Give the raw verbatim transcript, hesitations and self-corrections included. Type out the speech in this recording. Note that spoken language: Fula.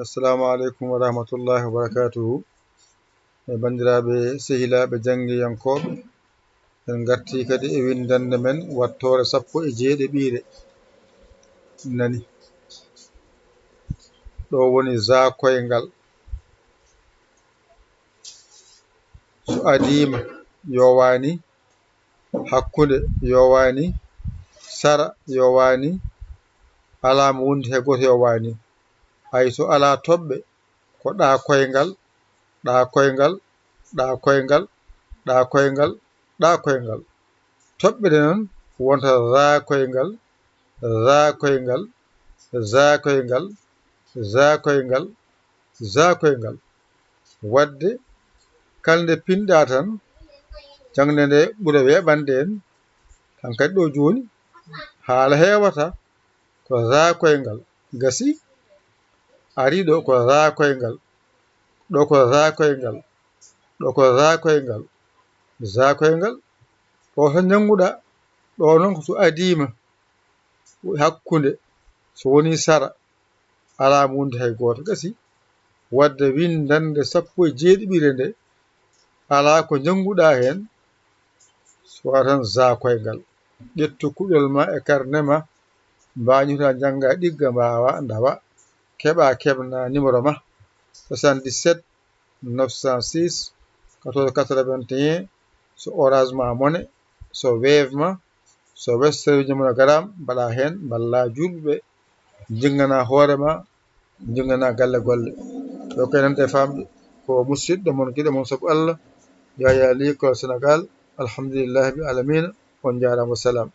Assalamu aleykum wa rahmatullahi wa barakatuhu. E banndiraaɓe, sehilaaɓe, janngiyankooɓe, en ngartii kadi e winndannde men wattoore sappo e jeeɗiɓiire. Nani, ɗo woni za koyngal. So adiima, yowaani. Hakkunde, yowaani. Sara, yowaani. Alaa mo wondi hay gooto, yowaani. Hay so alaa toɓɓe, ko ɗa koyngal, ɗa koyngal, ɗa koyngal, ɗa koyngal, ɗa koyngal. Toɓɓe ɗe noon wonta za koyngal, za koyngal, za koyngal, za koyngal, za koyngal. Waɗde kala nde pinɗa tan, jaŋde nde ɓura weeɓande en. Hankadi ɗo jooni, haala heewata, ko za koyngal. Gasi, ari ɗo ko za koyngal, ɗo ko za koyngal, ɗo ko za koyngal, za koyngal. Ɗo tan njannguɗa, ɗo noon ko so adiima, hakkunde, so woni sara, alaa mo wondi hay gooto. Gasi, waɗde winndannde sappo e jeeɗiɓiire nde, alaa ko njannguɗa heen, so wonaa tan za koyngal. Ƴettu kuɗol ma e karne ma, mbaañotaa, njannga, ɗigga, mbaawa, ndawa, keɓa, keɓna numéro ma, soixante-dix-sept neuf cent six quatorze quatre-vingt-un, so Orange ma Money, so Wave ma, so Western Union MoneyGram, mbaɗa heen, mballa juulɓe ɓe, njinnganaa hoore ma, njinnganaa galle golle. Ɗo kay nante famɗi ko musiɗɗo mon, giɗo mon sabu Allah, Yaya Ly ko Sénégal. Alhamdulillahi rabbil alamina. On njaaraama, wassalam.